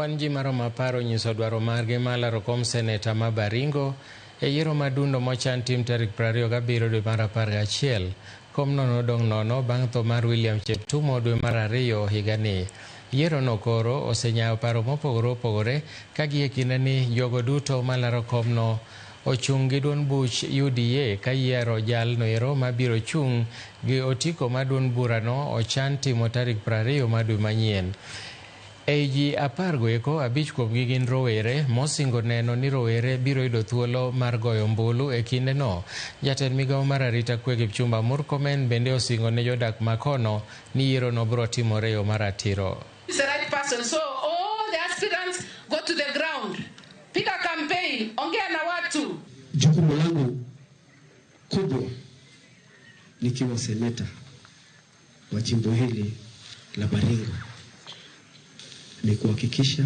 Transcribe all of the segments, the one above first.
Kwan ji maromo 10 onyiso dwaro margi mar laro kom seneta ma Baringo e yiero madundo mochan tim tarik 27 dwe mar 11. Komno nodong' nono bang' tho mar William Cheptumo dwe mar 2 higani. Yiero no koro osenyayo paro mopogore opogore ka gie kinde ni jogo duto malaro komno ochung' gi duond buch UDA ka yiero jalno ero mabiro chung' gi otiko ma duond burano ochan timo tarik 20 mar dwe manyien. Ei ji 10 go eko, 5 kuomgi gin rowere mosingo neno ni rowere biro yudo thuolo mar goyo ombulu e kindeno. Jatend migawo mar arita kwe Kipchumba Murkomen bende osingo ne jodak makono ni yiero no biro timore e yo maratiro. Is the right person. So all the aspirants go to the ground. Piga campaign, ongea na watu. Jukumu langu kubwa nikiwa seneta wa jimbo hili la Baringo ni kuhakikisha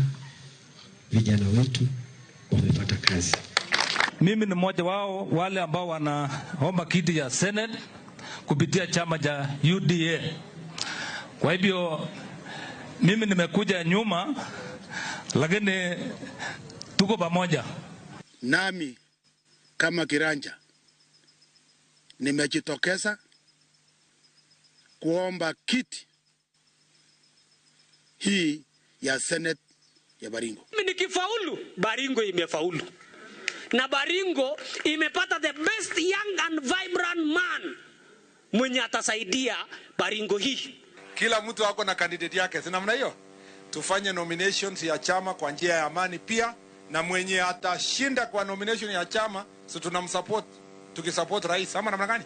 vijana wetu wamepata kazi. Mimi ni mmoja wao wale ambao wanaomba kiti ya Senate kupitia chama cha UDA. Kwa hivyo mimi nimekuja nyuma, lakini tuko pamoja. Nami kama kiranja nimejitokeza kuomba kiti hii ya Senate ya Baringo. Mimi nikifaulu, Baringo imefaulu. Na Baringo imepata the best young and vibrant man mwenye atasaidia Baringo hii. Kila mtu ako na candidate yake, si namna hiyo? Tufanye nominations ya chama kwa njia ya amani pia, na mwenye atashinda kwa nomination ya chama, si tunamsupport, tukisupport rais ama namna gani?